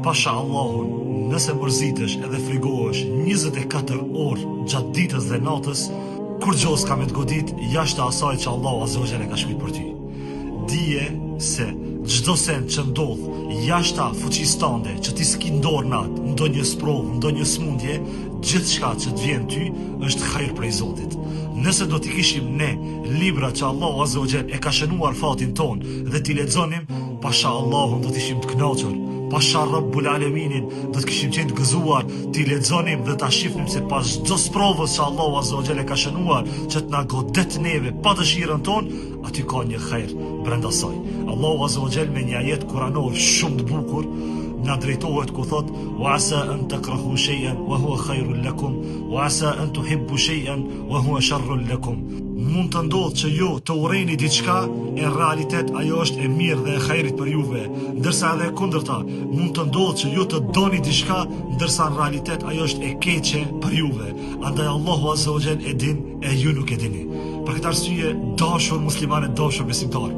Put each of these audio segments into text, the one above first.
Pasha Allahun, nëse mërzitesh edhe frigohesh 24 orë gjatë ditës dhe natës, kurgjo s'ka me të godit jashtë asaj që Allahu Azza wa Jall e ka shkrujt për ty. Dije se çdo send që ndodh jashta fuqisë tande, që ti s'ki n'dorë n'atë, ndonjë sprovë, ndonjë smundje, gjithçka që të vjen ty është hajr prej Zotit. Nëse do t'i kishim ne libra që Allahu Azza wa Jall e ka shënuar fatin tonë dhe t'i lexonim, Pasha Allahun do të ishim të kënaqur, pasha Rabbul Aleminin do të kishim qenë të gëzuar, t'i lexonim dhe ta shifnim se pas çdo sprovës që Allahu Azza wa Jall e ka shënuar që të na godet neve pa dëshirën tonë, aty ka një hajr brenda saj. Allahu Azza wa Jall me një ajet kuranor shumë të bukur na drejtohet ku thot wa asa an takrahu shay'an wa huwa khairun lakum wa asa an tuhibbu shay'an wa huwa sharrun lakum. Mund të ndodhë që ju të urreni diçka, e në realitet ajo është e mirë dhe e hajrit për juve, ndërsa edhe e kundërta, mund të ndodhë që ju të doni diçka, ndërsa në realitet ajo është e keqe për juve. Andaj Allahu Azza wa Jall e din e ju nuk e dini. Për këtë arsye, dashur muslimanë, dashur besimtar,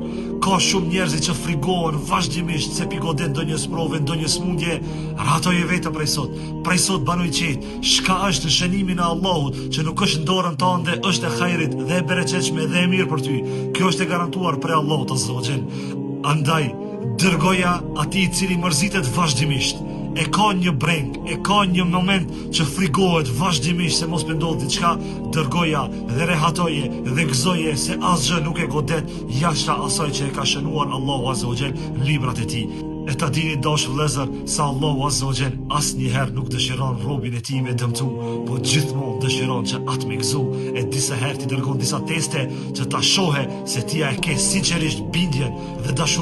ka shumë njerëz që frigohen vazhdimisht se p'i godet ndonjë sprovë, ndonjë smundje, rahatoje veten prej sot. Prej sot banu i qetë, Çka është në shënimin e Allahut, që nuk është në dorën tande, është e hajrit dhe e bereqetshme dhe e mirë për ty. Kjo është e garantuar prej Allahut Azza wa Jall. Andaj, dërgoja atij i cili mërzitet vazhdimisht, e ka një brengë, e ka një moment që frigohet vazhdimisht se mos po ndodh diçka, dërgoja dhe rehatoje dhe gëzoje se asgjë nuk e godet jashta asaj që e ka shënuar Allahu Azza wa Jall në librat e tij. E ta dini dashur vëllezër se Allahu Azza wa Jall asnjëherë nuk dëshiron robin e tij me dëmtu, po gjithmonë dëshiron që atë me gëzu, e disa herë t'i dërgon disa teste që ta shohë se ti a e ke sinqerisht bindjen dhe dashurinë.